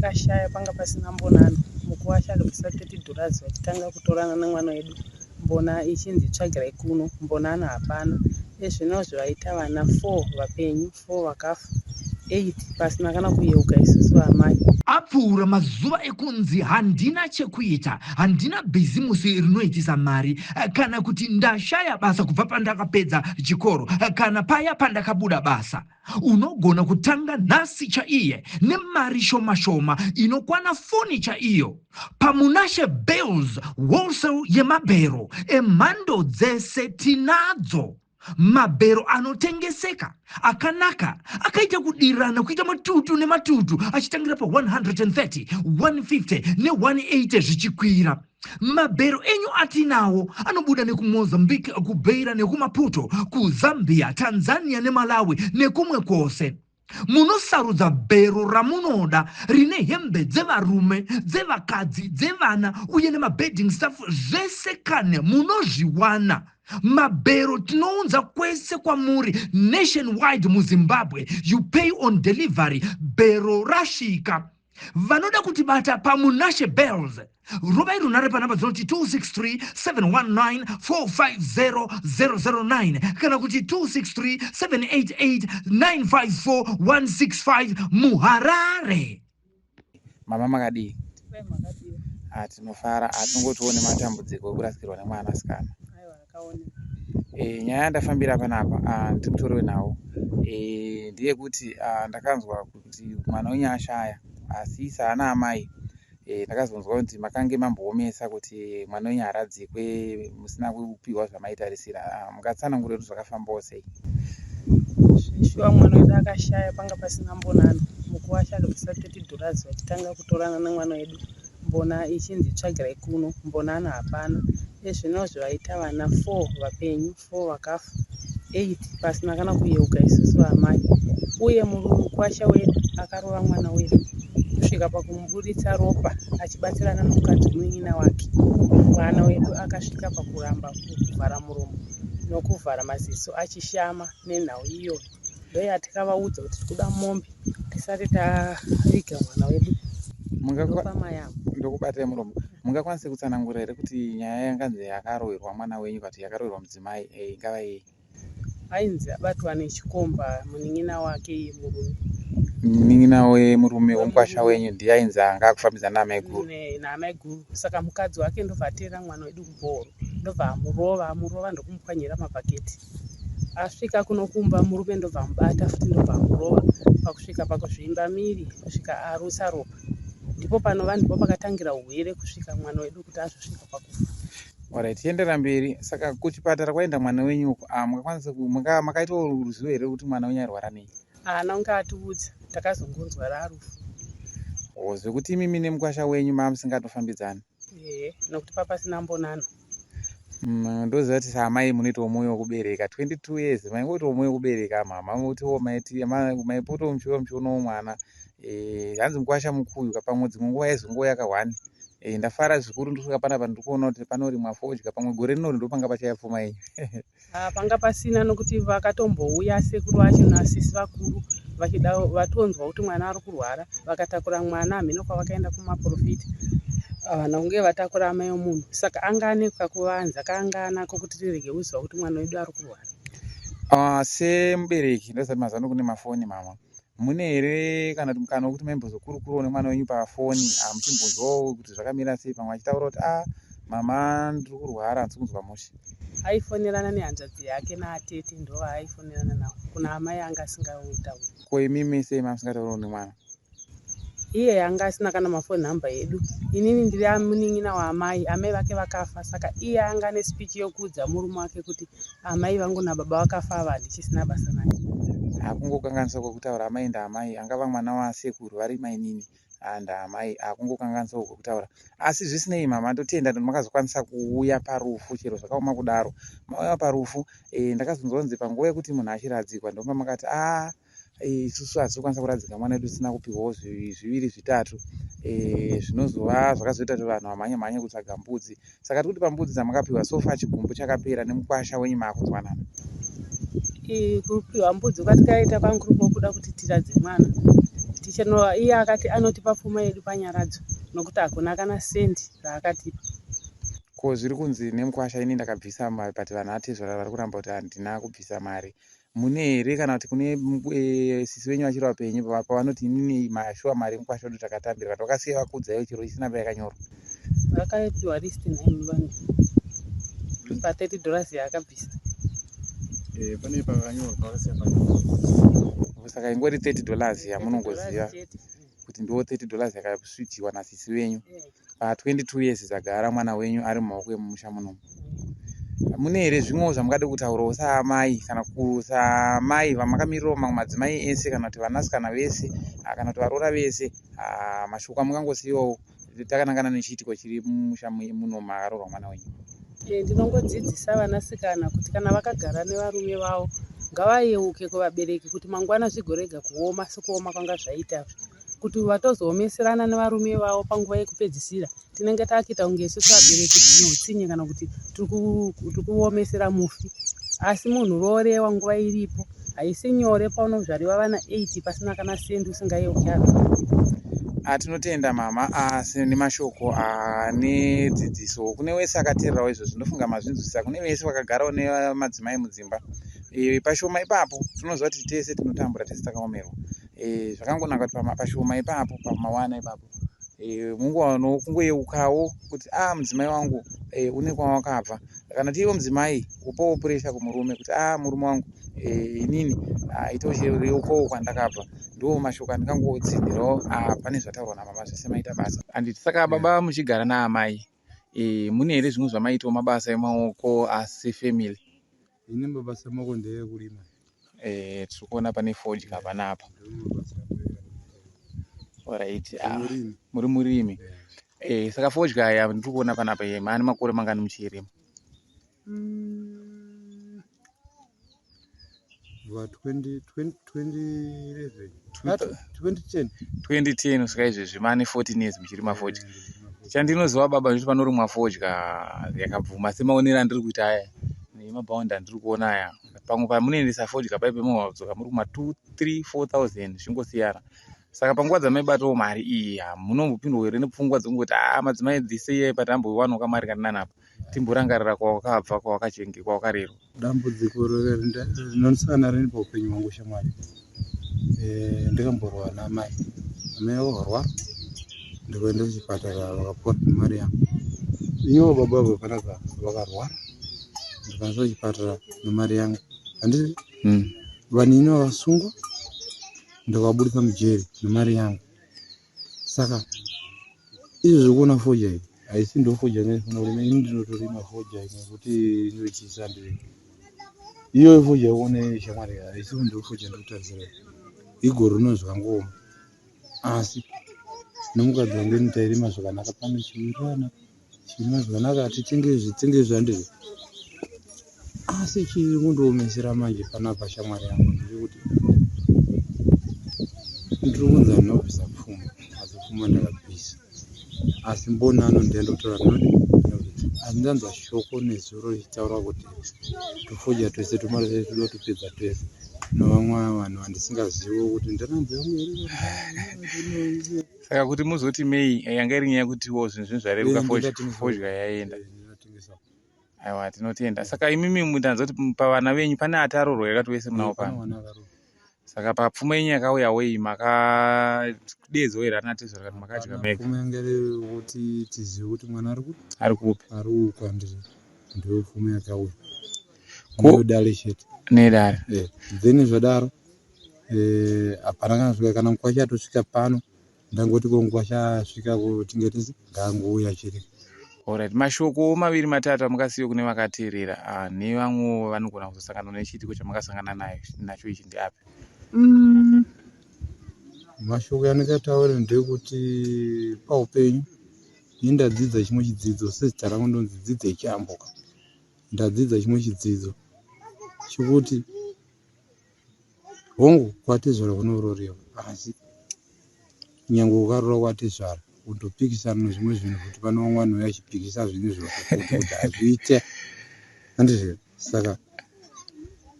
akashaya panga pasina mbonano. Mukuwasha akabvisa $30 vachitanga kutorana nemwana wedu. Mbona ichinzi tsvagirai kuno, mbonano hapana. Ezvinozvi vaita vana 4 vapenyu, 4 vakafa, 8 pasina kana kuyeuka isusu amai. Apfuura mazuva ekunzi handina chekuita, handina bhizimusi rinoitisa mari, kana kuti ndashaya basa kubva pandakapedza chikoro, kana paya pandakabuda basa. Unogona kutanga nhasi chaiye nemari shoma shoma inokwana foni chaiyo. PaMunashe Bales Wholesale yemabhero emhando dzese tinadzo. Mabhero anotengeseka akanaka akaita kudirana kuita matutu nematutu achitangira pa130, 150 ne180 zvichikwira. Mabhero enyu atinawo anobuda nekuMozambique, kuBeira nekuMaputo, kuZambia, Tanzania neMalawi nekumwe kwose. Munosarudza bhero ramunoda rine hembe dzevarume, dzevakadzi, dzevana uye nemabedding stuff zvese kane munozviwana. Mabhero tinounza kwese kwamuri nationwide muZimbabwe. You pay on delivery, bhero rasvika. Vanoda kutibata paMunashe Bales, rovai runhare panhamba dzinoti 263 719 450 009 kana kuti 263 788 954 165 muHarare. Mama, makadii? Ah, tinofara. Hatingotiwo nematambudziko ekurasikirwa nemwanasikana. Aiwa, akaoneka. Nyaya yandafambira panapa, ndiri mutori wenhau, ndeyekuti ndakanzwa kuti mwana wenyu ashaya, asi saana amai ndakazonzwa kuti makange mamboomesa kuti mwana wenyu aradzikwe musina kupiwa zvamaitarisira. Mungatsanangure kuti zvakafambawo sei? Shuwa mwana wedu akashaya panga pasina mbonano. Mukuwasha akabvisa $30 vachitanga kutorana nemwana wedu. Mbona ichinzi tsvagirai kuno, mbonano hapana. Ezvinozvi vaita vana 4 vapenyu, 4 vakafa, 8 pasina kana kuyeuka isusu amai. Uye mukwasha wedu akarova mwana wedu kusvika pakumuburitsa ropa achibatsirana nomukadzi wemunin'ina wake. Mwana wedu akasvika pakuramba kuvhara muromo nokuvhara maziso achishama nenhau iyoyo. Ndoyatikavaudza kuti tikuda mombe tisati taviga mwana wedu. Ndopamai avo. Ndokubatai muromo. Mungakwanise kutsanangura here kuti nyaya yanganzi yakaroverwa mwana wenyu kana kuti yakaroverwa mudzimai ingava yei? Ainzi abatwa nechikomba munin'ina wake iye murume. Munin'ina wemurume wemukwasha wenyu ndiye ainzi anga akufambidzana naamaiguru? Naamaiguru. Saka mukadzi wake ndobva ateera mwana wedu kubhoro, ndobva amurova, amurova ndokumupwanyira mabhaketi. Asvika kuno kumba murume ndobva amubata futi ndobva amurova pakusvika pakuzvimba miri kusvika arutsa ropa. Ndipo panova ndipo pakatangira urwere kusvika mwana wedu kuti azosvika pakufa. Alright, tiendera mberi. Saka kuchipatara kwaenda mwana wenyu uku, mungakwanisa makaitawo ruzivo here kuti mwana wenyu airwara nei? Haana kunge atiudza, takazongonzwa rarufu. O, zvekuti imimi nemukwasha wenyu maa musingatofambidzani? Ehe, nokuti papasina mbonano. Ndoziva kuti saamai munoitawo mwoyo wekubereka. 22 years maingoitawo mwoyo wekubereka mama, mutiwo maipotawo muchiuya muchionawo mwana. Hanzi mukwasha mukuyu pamwe dzimwe nguva yaizongouya ka1. Ndafara zvikuru ndosvika panapa ndiri kuona kuti panorimwa fodya, pamwe gore rinori ndopanga pachaya pfuma yenyu. Panga pasina nokuti vakatombouya sekuru vacho nasisi vakuru vachida vatonzwa kuti mwana ari kurwara, vakatakura mwana hameno kwavakaenda kumaprofita. Havana kunge vatakura amai omunhu, saka anga ane kakuvanza kaanga anako kuti tirege kuziva kuti mwana wedu ari kurwara. Semubereki ndoziva kuti mazuva ano kune mafoni mama. Mune here kana kuti mukana wekuti maimbozokurukurawo nemwana wenyu pafoni, muchimbonzwawo kuti zvakamira sei, pamwe achitaura kuti mama, ndiri kurwara, handisi kunzwa mushe? Aifonerana nehanzvadzi yake naatete, ndovaaaifonerana navo. Kuna amai anga asingautauri. Ko imimi sei mamusingatauriwo nemwana? Iye anga asina kana mafoni namba edu. Inini ndiri munin'ina waamai, amai vake vakafa, saka iye anga ane speech yokuudza murume wake kuti amai vangu nababa vakafa ava handichisina basa naye. Hakungokanganisa kwekutaura amai ndaamai, angava mwana wasekuru vari mainini ndaamai, hakungokanganisawo kwekutaura. Asi zvisinei mama, ndotenda kuti makazokwanisa kuuya parufu chero zvakaoma kudaro. Mauya parufu, ndakazonzwa kunzi panguva yekuti munhu achiradzikwa ndopa makati isusu hatisi kukwanisa kuradzika mwana wedu tisina kupiwawo zviviri zvitatu, zvinozova zvakazoita kuti vanhu vamhanye mhanye kutsvaga mbudzi. Saka tiri kuti pambudzi dzamakapiwa so far chigumbu chakapera nemukwasha wenyu maakunzwanana? Kupiwa mbudzi kwatikaita kwanga kuri kwokuda kuti tiradze mwana. Tichano iye akati anotipa pfuma yedu panyaradzo nokuti hakuna kana sendi raakatipa. Ko zviri kunzi nemukwasha ini ndakabvisa mari but vanhu atezvara vari kuramba kuti handina kubvisa mari. Mune here kana kuti kune e, sisi venyu vachiri vapenyu pavanoti inini mashuwa mari mukwasha wedu takatambira but vakasiya vakuudzaiwo chero isina payakanyorwa. Vakapiwa list nhaimi vanhu pa 30 dollars yaakabvisa. Eh, pane pakanyorwa pavakasiya panyorwa. Saka ingori 30 dollars yamunongoziva kuti ndiwo 30 dollars yakasvitiwa nasisi venyu. Eh. Pa 22 years dzagara mwana wenyu ari mumaoko emumusha munomu. Mune here zvimwewo zvamungade kutaurawo saamai kana kusamai vamakamirirawo mamwe madzimai ese kana kuti vanasikana vese ah, kana kuti varoora vese ah, mashoko amungangosiyiwawo takanangana nechiitiko chiri mumusha muno makaroorwa mwana wenyu? Eh, ndinongodzidzisa vanasikana kuti kana vakagara nevarume vavo ngavayeuke kuvabereki kuti mangwana zvigorega kuoma sekuoma kwanga zvaita kuti vatozoomeserana nevarume vavo panguva yekupedzisira tinenge takuita kunge isusu vabereki tine utsinye kana kuti tiri kuomesera mufi asi munhu roorewa nguva iripo haisi nyore paunozvariwa vana 8 pasina kana sendi usingayeuki apa Tinotenda mama asi nemashoko ane dzidziso kune wese akateererawo izvozvi ndofunga mazvinzwisisa kune vese vakagarawo nemadzimai mudzimba e, pashoma ipapo tinoziva kuti tese tinotambura tese takaomerwa e, zvakangonaka kuti pashoma ipapo pamawana ipapo e, mungowanawo kungoyeukawo kuti a ah, mudzimai wangu e, une kwawakabva kana tiiwo mudzimai upowo puresha kumurume kuti a ah, murume wangu e, inini ah, ita uchiyeukawo kwandakabva ndiwo mashoko andingangotsinhirawo ah, pane zvataurwa namama zvese maita basa anditi saka baba muchigara naamai e, mune here zvimwe zvamaitawo mabasa emaoko asi family Ini mabasa emaoko ndeekurima. Eh, tiri kuona pane fodya panapa. Alright. Ah, muri murimi. Eh, saka fodya ya ndiri kuona panapa ye maane makore mangani muchirima? Va 20 2011 2010 2010 kusvika izvezvi maane 14 years muchirima fodya. Chandinoziva baba ndechekuti panorimwa fodya yakabvuma semaonero andiri kuita aya nemabhaundi andiri kuona aya pamwe pamunoendesa fodya paipe munodzoka muri kuma 2 3 4000 zvichingosiyana saka panguva dzamaibatawo mari iyi hamunombopindwa here nepfungwa dzekungoti aa ah, madzimai this year patambowanawo kamari kanani apa timborangarira kwawakabva kwawakachenge kwawakarerwa Dambudziko rinonisana rini paupenyu hwangu shamwari eh, ndikamborwa naamai amai vakarwara ndikaenda kuchipatara vakapora nemari yangu ivo baba vabva panapa vakarwara ndikaenda kuchipatara nemari yangu handiti hmm. vanini vakasungwa ndikavabudisa mujeri nemari yangu saka Izvo zvekuona fodya iyi haisi ndo fodya ndinofanira kurima ini ndinotorima fodya nekuti inotyisa ndiri iyoyo fodya yekuona iyi shamwari haisi ndo fodya ndikutarisira igore rino zvakangooma asi nomukadzi wangu ini tairima zvakanaka pano chiwirirana chirima zvakanaka hatitenge izvi tenge izvi handizvo asi chiri kundiomesera manje panapa shamwari yangu ndechekuti ndiri kunzi handina kubvisa pfuma asi pfuma ndakabvisa asi mbonano ndiye ndotora nodi asi ndanzwa shoko nezuro richitaura kuti tufodya twese tumari twese toda kutopedza twese nevamwe vanhu vandisingazivi kuti ndanambo yangu here saka kuti muzoti mei eh, yanga iri nyaya yekutiwo zvinhu zvinhu zvareruka fodya yaenda aiwa tinotenda saka imimi mutanza kuti pavana venyu pane atarorwa here kati wese munawo pano saka papfuma yenyu yakauya wei makadeedzwa here ana tezvara kana makadya mega pfuma yanga iri kuti tizive kuti mwana ari kupi ari kupi ari uku andiri ndiyo pfuma yakauya nedare chete nedare eh, then zvadaro eh, hapana kana svika kana mukwacha atosvika pano ndangoti ko mukwacha asvika kutingetese ngaangouya chete Alright, mashoko maviri matatu amungasiye kune vakateerera ah, nevamwewo vanogona kuzosangana nechiitiko chamakasangana nayo nacho ichi ndeapi? Mm. Mashoko andingataure ndekuti paupenyu ini ndadzidza chimwe chidzidzo sezita rangu ndonzi dzidza ichiambuka ndadzidza chimwe chidzidzo chekuti Hongu kwatezvara kunororiwa asi nyangwe ukarora kwatezvara kutopikisana nezvimwe zvinhu futi pane vamwe vanhu vauya vachipikisa zvinhu izvozvo futi kuti hazviite handizvo saka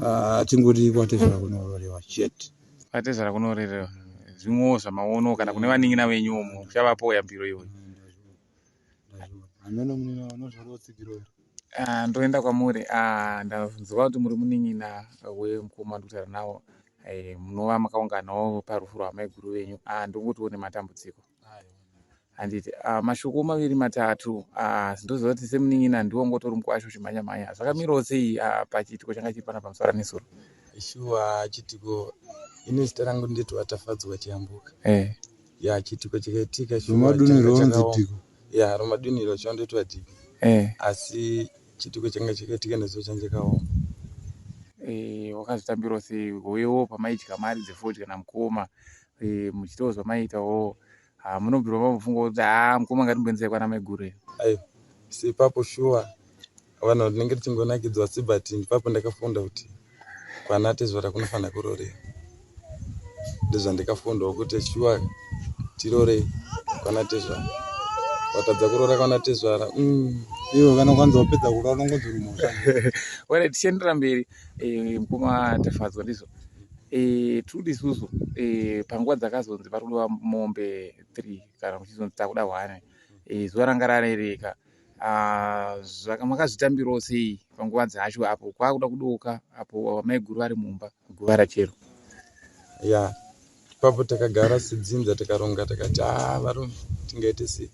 ah, hatingoti kwatezvara kunororiwa chete Kwatezvara kunororiwa. Zvimwewo zvamaono kana kune vanin'ina venyu umo kuchavapawo yambiro iyoyo. Hameno munina unozvarawo tsigiro here? Ah, ndoenda kwamuri. Ah, ndanzwa kuti muri munin'ina wemukoma ndikutaura nawo. Eh, munova makaunganawo parufu rwamaiguru venyu. Ah, ndongotiwo nematambudziko. Handiti ah, mashoko maviri matatu ah, ndoziva kuti semunin'ina ndiwo ngotori mukwasha uchimhanya mhanya. Zvakamirawo sei ah, pachiitiko changa chiri panapa musara nesuro? Shuwa chitiko ini zita rangu nditwa Tafadzwa Chiyambuka. Eh. Ya chitiko chakaitika shuwa Romaduniro changa onzi chakaoma. dhiko. Ya romaduniro chondoitwa dhiko. Eh. Asi chitiko changa chakaitika nezuva changa chakaoma. Eh, wakazvitambirawo sei wewo pamaidya mari dzefodya namukoma eh, muchitawo zvamaiitawo ah, munobvira mambofunga kuti ah, mukoma ngatimboendesai kwana maiguru here? Aiwa sepapo shuwa vanhu tinenge tichingonakidzwa asi but ipapo ndakafunda kuti kwana tezvara kunofanira kurorewa. Ndozvandikafundawo kuti shuwa tirore kwana tezvara. Watadza kuroora kwana tezvara mm. Iwe kana kwanza wapedza kurora unongonzi uri mhosva. Alright, tichienderera mberi eh, mukoma Tafadzwa ndizvo eh, tiri isusu eh, panguva dzakazonzi pari kudiwa mombe 3 kana kuchizonzi takuda 1 eh, zuva ranga rarereka ah, makazvitambirawo sei panguva dzacho apo kwakuda kudoka apo maiguru vari mumba guva rachero? Ya ipapo takagara sedzinza takaronga takati haa varume tingaite sei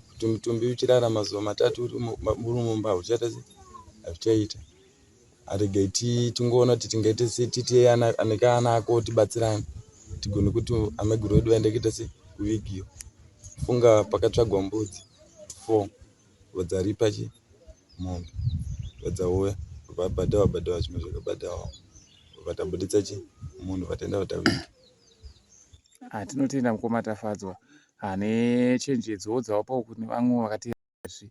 kuti mutumbi uchirara mazuva matatu uri mumba hauchaita sei hazvichaita. Aregai tingoona kuti tingaite sei titi aneka ana ako tibatsirane tigone kuti amaiguru vedu vaende kuita sei kuvigiwa. Funga pakatsvagwa mbudzi 4 vadzaripa chi mombe vadzauya vabhadhawa bhadhawa zvimwe zvakabhadhawawo vatabuditsa chi munhu vataenda vataviga. Ah, tinotenda mukoma Tafadzwa ah, nechenjedzo dzavapawo kune vamwe vakati zvi